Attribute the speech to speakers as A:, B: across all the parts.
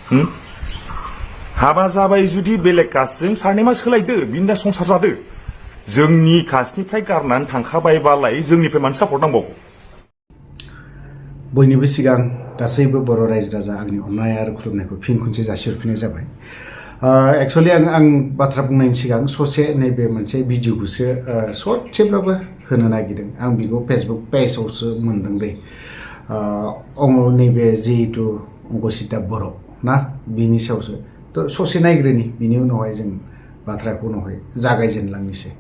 A: हाबा जाबाय जुदि बेलेग कास्टजों सारनेमा सोलायदो बिनि दा संसार जादो जोंनि कास्टनिफ्राय गारनानै थांखाबायबालाय जोंनिफ्राय मानो सापर्ट नांबावगौ
B: बयनिबो सिगां गासैबो बर' रायजो राजा आंनि अननाय आरो खुलुमनायखौ फिन खनसे जासिहरफिननाय जाबाय एक्चुअली आं बाथ्रा बुंनायनि सिगां ससे नैबे मोनसे भिडिअखौसो ससेब्लाबो होनो नागिरदों आं बेखौ फेसबुक पेजआवसो मोनदों दै नैबे जिहेतु अंकसिता बर' ना बिनि सायावसो थ' ससे नायग्रोनि बिनि उनावहाय जों बाथ्राखौ उनावहाय जागायजेनलांनोसै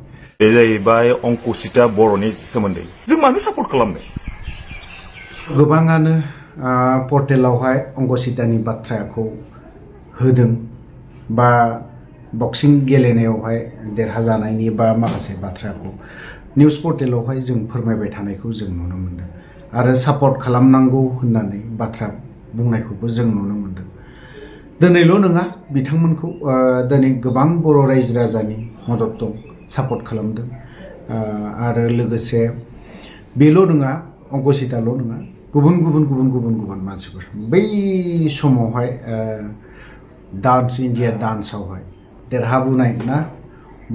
A: बे जाहैबाय अंकसिता बर'नि सोमोन्दै जों मानो सापर्ट खालामनो
B: गोबाङानो पर्टेलावहाय अंकसितानि बाथ्राखौ होदों बा बक्सिं गेलेनायावहाय देरहाजानायनि बा माखासे बाथ्राखौ निउस पर्टेलावहाय जों फोरमायबाय थानायखौ जों नुनो मोनदों आरो सापर्ट खालामनांगौ होननानै बाथ्रा बुंनायखौबो जों नुनो मोनदों दिनैल' नङा बिथांमोनखौ दिनै गोबां बर' रायजो राजानि मदद दं सापर्ट खालामदों आरो लोगोसे बेल' नङा अंकसिताल' नङा गुबुन मानसिफोर बै समावहाय डान्स इन्डिया डान्सआवहाय देरहाबोनाय ना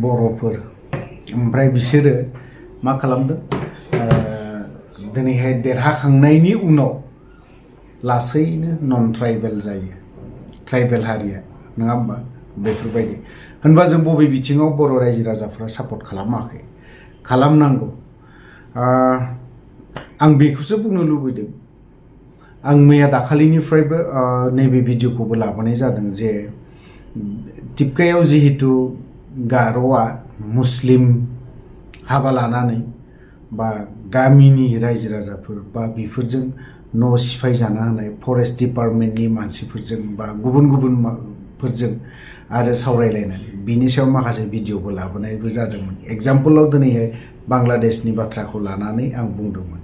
B: बर'फोर ओमफ्राय बिसोरो मा खालामदों दिनैहाय देरहाखांनायनि उनाव लासैनो नन ट्राइबेल जायो ट्राइबेल हारिया नङा होमबा बेफोरबायदि होनबा जों बबे बिथिङाव बर' रायजो राजाफ्रा सापर्ट खालामाखै खालामनांगौ आं बेखौसो बुंनो लुबैदों आं मैया दाखालिनिफ्रायबो नैबे भिडिअखौबो लाबोनाय जादों जे टिपकायाव जिहेतु गार'आ मुस्लिम हाबा लानानै बा गामिनि रायजो राजाफोर बा बेफोरजों न' सिफाय जाना होनाय फरेस्ट डिपार्टमेन्टनि मानसिफोरजों बा गुबुनफोरजों आरो सावरायलायनानै बिनि सायाव माखासे भिडिअबो लाबोनायबो जादोंमोन एग्जाम्पलाव दिनैहाय बांलादेशनि बाथ्राखौ लानानै आं बुंदोंमोन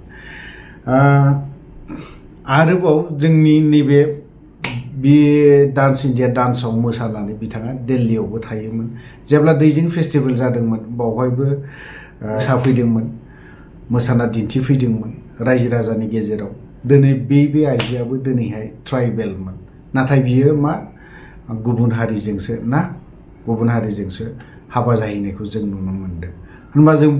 B: आरोबाव जोंनि नैबे बे डान्स इन्डिया डान्सआव मोसानानै बिथाङा दिल्लीयावबो थायोमोन जेब्ला दैजिं फेस्टिभेल जादोंमोन बावहायबो मोसाफैदोंमोन मोसाना दिन्थिफैदोंमोन रायजो राजानि गेजेराव दिनै बे आइजोआबो दिनैहाय ट्राइबेलमोन नाथाय बियो मा गुबुन हारिजोंसो हाबा जाहैनायखौ जों नुनो मोनदों होनबा जों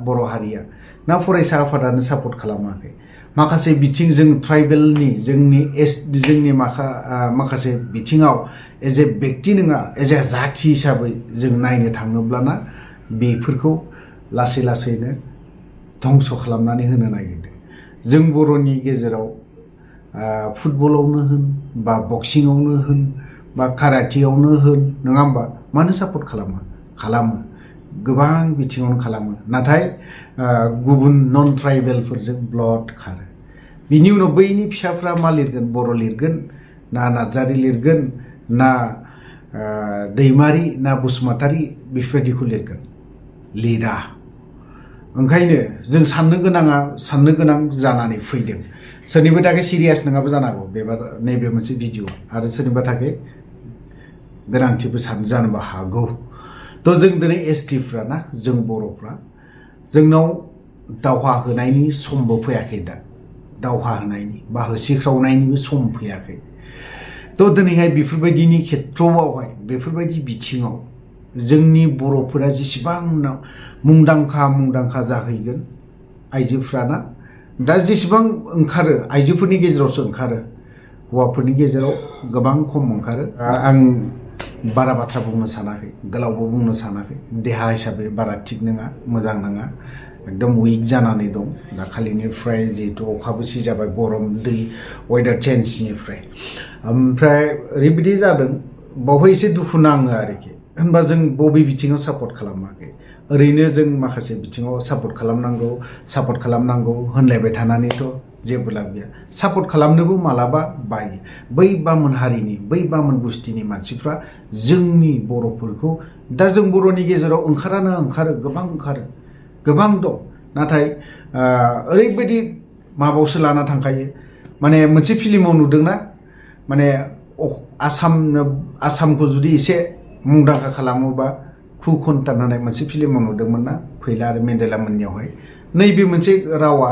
B: बर' हारिया ना फरायसा आफादानो सापर्ट खालामाखै माखासे बिथिं जों ट्राइबेलनि जोंनि माखासे बिथिङाव एज ए बेक्ति नङा एज ए जाथि हिसाबै जों नायनो थाङोब्लाना बेफोरखौ लासैनो धंस खालामनानै होनो नागिरदों जों बर'नि गेजेराव फुटबलावनो होन बा बक्सिंआवनो होन बा काराटेयावनो होन नङा होमबा मानो सापर्ट खालामो गोबां बिथिङावनो खालामो नाथाय गुबुन नन ट्राइबेलफोरजों ब्लड खारो बिनि उनाव बैनि फिसाफ्रा मा लिरगोन बर' लिरगोन ना नार्जारि लिरगोन ना दैमारि ना बसुमतारी बेफोरबायदिखौ लिरा ओंखायनो जों साननो गोनां जानानै फैदों सोरनिबा थाखाय सिरियास नङाबो जानो हागौ नैबे मोनसे भिडिअ आरो सोरनिबा थाखाय गोनांथिबो जानोबो हागौ थ' जों दिनै एसटिफ्रा ना जों बर'फ्रा जोंनाव दावहा होनायनि समबो फैयाखै दा दावहा होनायनि बा होसिख्रावनायनिबो सम फैयाखै थ' दिनैहाय बेफोरबायदिनि खेथ्रआवहाय बेफोरबायदि बिथिङाव जोंनि बर'फोरा जेसेबां मुंदांखा जाहैगोन आइजोफ्राना दा जेसेबां ओंखारो आइजोफोरनि गेजेरावसो ओंखारो हौवाफोरनि गेजेराव गोबां खम ओंखारो आं बारा बाथ्रा बुंनो सानाखै गोलावबो बुंनो सानाखै देहा हिसाबै बारा थिग नङा मोजां नङा एकदम उइक जानानै दं दाखालिनिफ्राय जिहेतु अखाबो सिजाबाय गरम दै वेदार चेन्जनिफ्राय ओमफ्राय ओरैबायदि जादों बावहाय एसे दुखु नाङो आरोखि होनबा जों बबे बिथिङाव सापर्ट खालामाखै ओरैनो जों माखासे बिथिङाव सापर्ट खालामनांगौ होनलायबाय थानानैथ' जेबो लाब गैया सापर्ट खालामनोबो मालाबा बायो बै बामोन हारिनि बै बामोन गुस्थिनि मानसिफ्रा जोंनि बर'फोरखौ दा जों बर'नि गेजेराव ओंखारो गोबां दं नाथाय ओरैबायदि माबायावसो लाना थांखायो माने मोनसे फिल्माव नुदोंना माने आसामखौ जुदि एसे मुंदांखा खालामोबा खुखन्थान होननाय मोनसे फिल्माव नुदोंमोन ना फैला आरो मेन्देला मोननियावहाय नैबे मोनसे रावा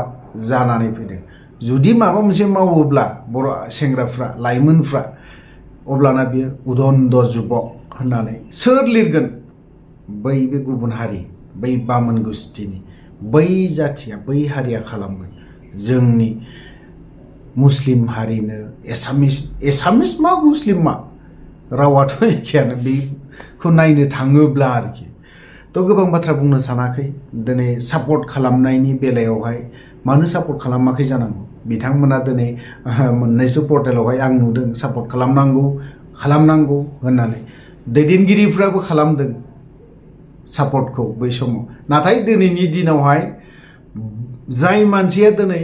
B: जानानै फैदों जुदि माबा मोनसे मावोब्ला बर' सेंग्राफ्रा लाइमोनफ्रा अब्लाना बियो उदन्द जुबक होननानै सोर लिरगोन बै बे गुबुन हारि बै बामोन गुस्थिनि बै जाथिया बै हारिया खालामगोन जोंनि मुस्लिम हारिनो एसामिस मा मुस्लिम मा रावाथ' एखेयानो बेखौ नायनो थाङोब्ला आरोखि थ' गोबां बाथ्रा बुंनो सानाखै दिनै सापर्ट खालामनायनि बेलायावहाय मानो सापर्ट खालामाखै जानांगौ बिथांमोना दिनै मोननैसो पर्टेलावहाय आं नुदों सापर्ट खालामनांगौ होननानै दैदेनगिरिफ्राबो खालामदों सापर्टखौ बै समाव नाथाय दिनैनि दिनावहाय जाय मानसिया दिनै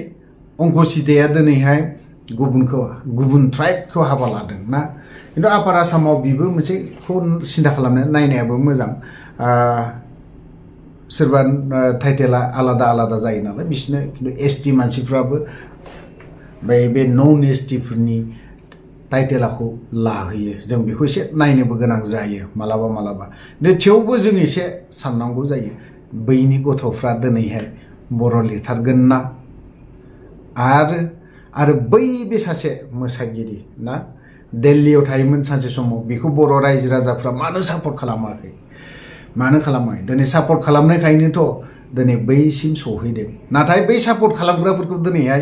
B: अंकसिताया दिनैहाय गुबुन ट्राइबखौ हाबा लादों ना खिन्थु आपार आसामाव बेबो मोनसेखौ सिन्था खालामनो नायनायाबो मोजां सोरबा टाइटेला आलादा जायो नालाय बिसोरनो खिन्थु एसटि मानसिफ्राबो बे नन एसटिफोरनि टाइटेलाखौ लाहैयो जों बेखौ एसे नायनोबो गोनां जायो मालाबा थेवबो जों एसे साननांगौ जायो बैनि गथ'फ्रा दिनैहाय बर' लिरथारगोन ना आरो बै बे सासे मोसागिरि ना दिल्लीयाव थायोमोन सानसे समाव बेखौ बर' रायजो राजाफ्रा मानो सापर्ट खालामाखै दिनै सापर्ट खालामनायखायनोथ' दिनै बैसिम सौहैदों नाथाय बै सापर्ट खालामग्राफोरखौ दिनैहाय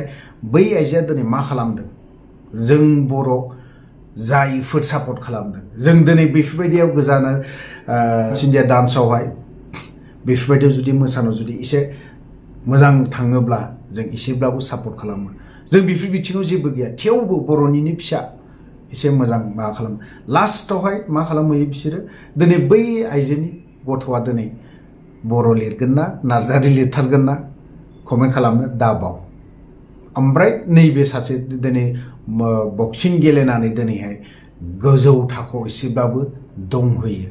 B: बै आइजोआ दिनै मा खालामदों जों बर' जायफोर सापर्ट खालामदों जों दिनै बेफोरबायदियाव गोजानो इन्डिया डान्सआवहाय बेफोरबायदियाव जुदि मोसानो जुदि एसे मोजां थाङोब्ला जों एसेब्लाबो सापर्ट खालामो जों बेफोर बिथिङाव जेबो गैया थेवबो बर'निनो फिसा एसे मोजां मा खालामो लास्टआवहाय मा खालामहैयो बिसोरो दिनै बै आइजोनि गथ'आ दिनै बर' लिरगोन ना नार्जारि लिरथारगोन ना कमेन्ट खालामनो दाबाव ओमफ्राय नैबे सासे दिनै बक्सिं गेलेनानै दिनैहाय गोजौ थाखोआव एसेब्लाबो दंहैयो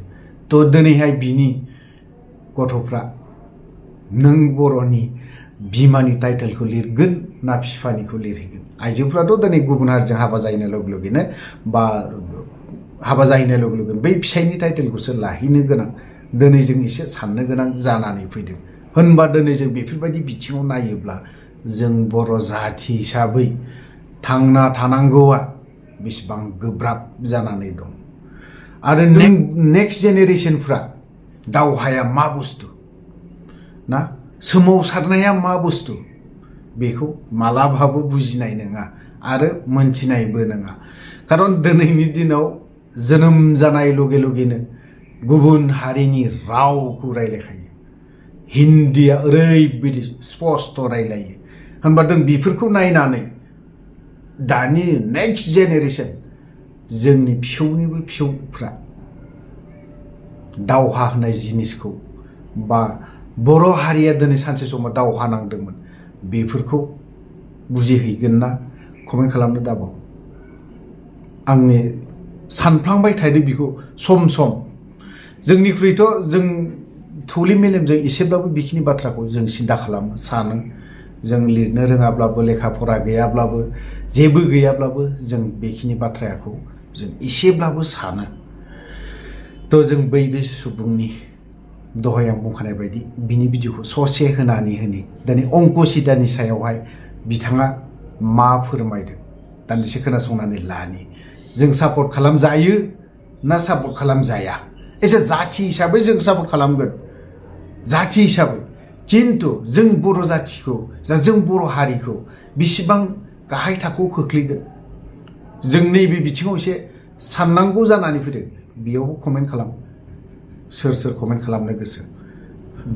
B: थ' दिनैहाय बिनि गथ'फ्रा नों बर'नि बिमानि टाइटेलखौ लिरगोन ना बिफानिखौ लिरहैगोन आइजोफ्राथ' दिनै गुबुन हारिजों हाबा जाहैनाय लोगो लोगोनो बा हाबा जाहैनाय लोगो लोगोनो बै फिसायनि टाइटेलखौसो लाहैनो गोनां दिनै जों एसे साननो गोनां जानानै फैदों होनबा दिनै जों बेफोरबायदि बिथिङाव नायोब्ला जों बर' जाथि हिसाबै थांना थानांगौआ बेसेबां गोब्राब जानानै दं आरो नेक्स्ट जेनेरेशनफ्रा दावहाया मा बुस्थु ना सोमावसारनाया मा बुस्थु बेखौ मालाबाबो बुजिनाय नङा आरो मोनथिनायबो नङा खारन दिनैनि दिनाव जोनोम जानाय लगे लगेनो गुबुन हारिनि रावखौ रायलायखायो हिन्दीया ओरैबायदि स्पस्ट रायलायो होनबा जों बेफोरखौ नायनानै दानि नेक्स्ट जेनेरेशन जोंनि फिसौनिबो फिसौफ्रा दावहा होननाय जिनिसखौ बा बर' हारिया दिनै सानसे समाव दावहा नांदोंमोन बेफोरखौ बुजिहैगोन ना कमेन्ट खालामनो दाबाव आंनि सानफ्लांबाय थादों बेखौ सम जोंनिख्रुइथ' जों थौले मेलेमजों एसेब्लाबो बेखिनि बाथ्राखौ जों सिन्था खालामो सानो जों लिरनो रोङाब्लाबो लेखा फरा गैयाब्लाबो जेबो गैयाब्लाबो जों बेखिनि बाथ्राखौ जों एसेब्लाबो सानो थ' जों बे सुबुंनि दहाय आं बुंखानाय बायदि बिनि भिडिअखौ ससे होनानै दिनै अंकसितानि सायावहाय बिथाङा मा फोरमायदों दान्दिसे खोनासंनानै लानि जों सापर्ट खालामजायो ना सापर्ट खालामजाया एसे जाथि हिसाबै जों सापर्ट खालामगोन जाथि हिसाबै खिन्थु जों बर' जाथिखौ जों बर' हारिखौ बेसेबां गाहाय थाखोआव खोख्लैगोन जों नैबे बिथिङाव एसे साननांगौ जानानै फैदों बेयावबो कमेन्ट खालाम सोर कमेन्ट खालामनो गोसो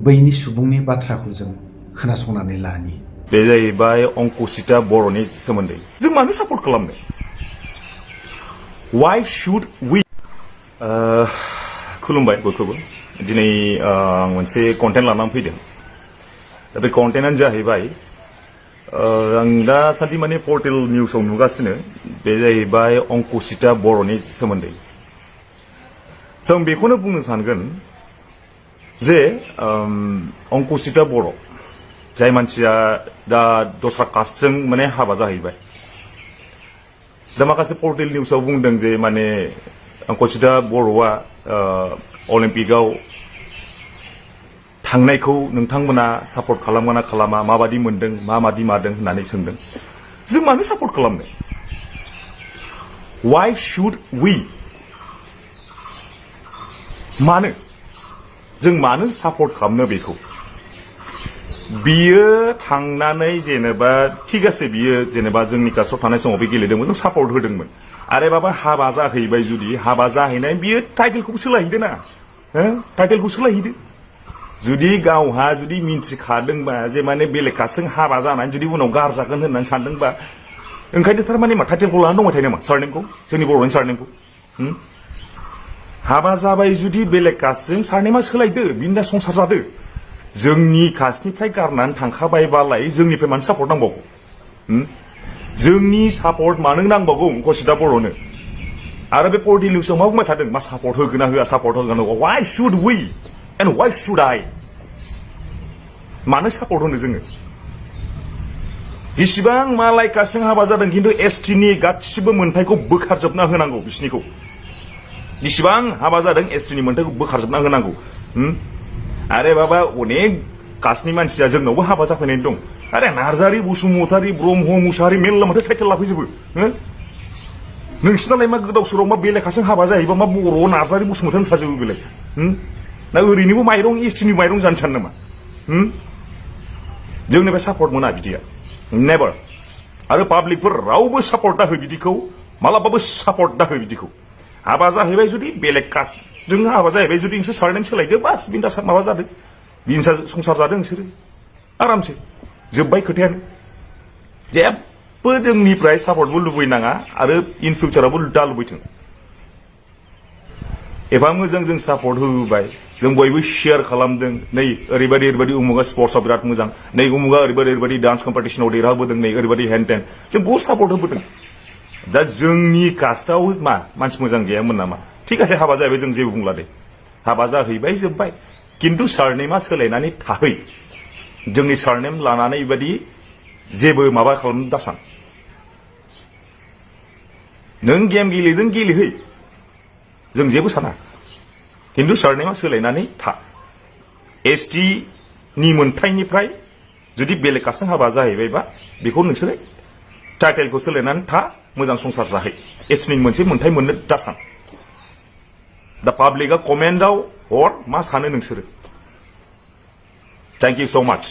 B: बैनि सुबुंनि बाथ्राखौ जों खोनासंनानै लानि
A: बे जाहैबाय अंकसिता बर'नि सोमोन्दै जों मानो सापर्ट खालामनो why should we खुलुमबाय बयखौबो दिनै आं मोनसे कन्टेन्ट लानानै फैदों दा बे कन्टेन्टआनो जाहैबाय आं दा सानदि माने पर्टेल निउसाव नुगासिनो बे जाहैबाय अंकसिता बर'नि सोमोन्दै जों बेखौनो बुंनो सानगोन जे अंकसिता बर' जाय मानसिया दा दस्रा कास्टजों माने हाबा जाहैबाय दा माखासे पर्टेल निउसाव बुंदों जे माने अंकसिता बर'आ अलिम्पिकआव थांनायखौ नोंथांमोना सापर्ट खालामगोन ना खालामा माबादि मोनदों माबादि मादों होननानै सोंदों जों मानो सापर्ट खालामनो why should we मानो जों मानो सापर्ट खालामनो बेखौ बियो थांनानै जेनेबा ठीक আছে बियो जेनेबा जोंनि कास्टआव थानाय समाव बे गेलेदोंमोन जों सापर्ट होदोंमोन आरो बाबा हाबा जाहैबाय जुदि हाबा जाहैनाय बियो टाइटेलखौबो सोलायहैदो ना टाइटेलखौ सोलायहैदो जुदि गावहा जुदि मिन्थिखादोंबा जे माने बेलेग कास्टजों हाबा जानानै जुदि उनाव गारजागोन होननानै सानदोंबा ओंखायनो थारमाने मा टाइटेलखौ लानानै दंबाय थायो नामा सारनेमखौ जोंनि बर'नि सारनेमखौ हाबा जाबाय जुदि बेलेग कास्टजों सारनेमा सोलायदो बिनि संसार जादो जोंनि कास्टनिफ्राय गारनानै थांखाबायबालाय जोंनिफ्राय मानो सापर्ट नांबावगौ जोंनि सापर्ट मानो नांबावगौ अंकसिता बर'नो आरो बे पर्टेल निउसआव मा बुंबाय थादों मा सापर्ट होगोन ना होआ सापर्ट होगोन why should we and why should I मानो सापर्ट होनो जोङो जेसेबां मालाय कास्टजों हाबा जादों खिन्थु एसटिनि गासिबो मोनथायखौ बोखारजोबना होनांगौ बिसिनिखौ जेसेबां हाबा जादों एसटिनि मोनथायखौ बोखारजोबना होनांगौ आरे बाबा अनेक कास्टनि मानसिया जोंनावबो हाबा जाफैनाय दं आरे नार्जारि बसुमतारि ब्रह्म मुसाहारि मेल्ला माथो टाइटेल लाफैजोबो नोंसिनालाय मा गोदाव सोराव मा बेलेग कास्टजों हाबा जायोबा मा बर' नार्जारि बसुमतारि थाजोबो बेलाय ना ओरैनोबो माइरं एसटिनि माइरं जानो सानो नामा जोंनिफ्राय सापर्ट मोना बिदिया नेभार आरो पाब्लिकफोर रावबो सापर्ट दाहो बिदिखौ मालाबाबो सापर्ट दाहो बिदिखौ हाबा जाहैबाय जुदि बेलेग कास्ट जों हाबा जाहैबाय जुदि नोंसोर सारनेम सोलायदो बास बिन्दा माबा जादों बिनसा संसार जादों नोंसोरो आरामसे जोब्बाय खोथायानो जेबो जोंनिफ्राय सापर्टबो लुबैनाङा आरो इन फिउचारावबो दा लुबैथों एफा मोजां जों सापर्ट होबाय जों बयबो शेयार खालामदों नै ओरैबायदि उमुगा स्पर्ट्सआव बिराद मोजां नै उमुगा ओरैबायदि डान्स कम्पिटिशनाव देरहाबोदों नै ओरैबायदि हेन टेन जों बहुत सापर्ट होबोदों दा जोंनि कास्टआव मा मानसि मोजां गैयामोन नामा ठीक আছে हाबा जाहैबाय जों जेबो बुंला दे हाबा जाहैबाय जोब्बाय किन्तु सारनेमा सोलायनानै थाहै जोंनि सारनेम लानानै बेबायदि जेबो माबा खालामनो दासान नों गेम गेलेदों गेलेहै जों जेबो साना किन्तु सारनेमा सोलायनानै था एसटि नि मोनथायनिफ्राय जुदि बेलेग कास्टजों हाबा जाहैबायबा बेखौ नोंसोरो टाइटेलखौ सोलायनानै था मोजां संसार जाहै एसटिनि मोनसे मोनथाय मोननो दासान दा पाब्लिकआ कमेन्टआव हर मा सानो नोंसोरो थेंक इउ सो माच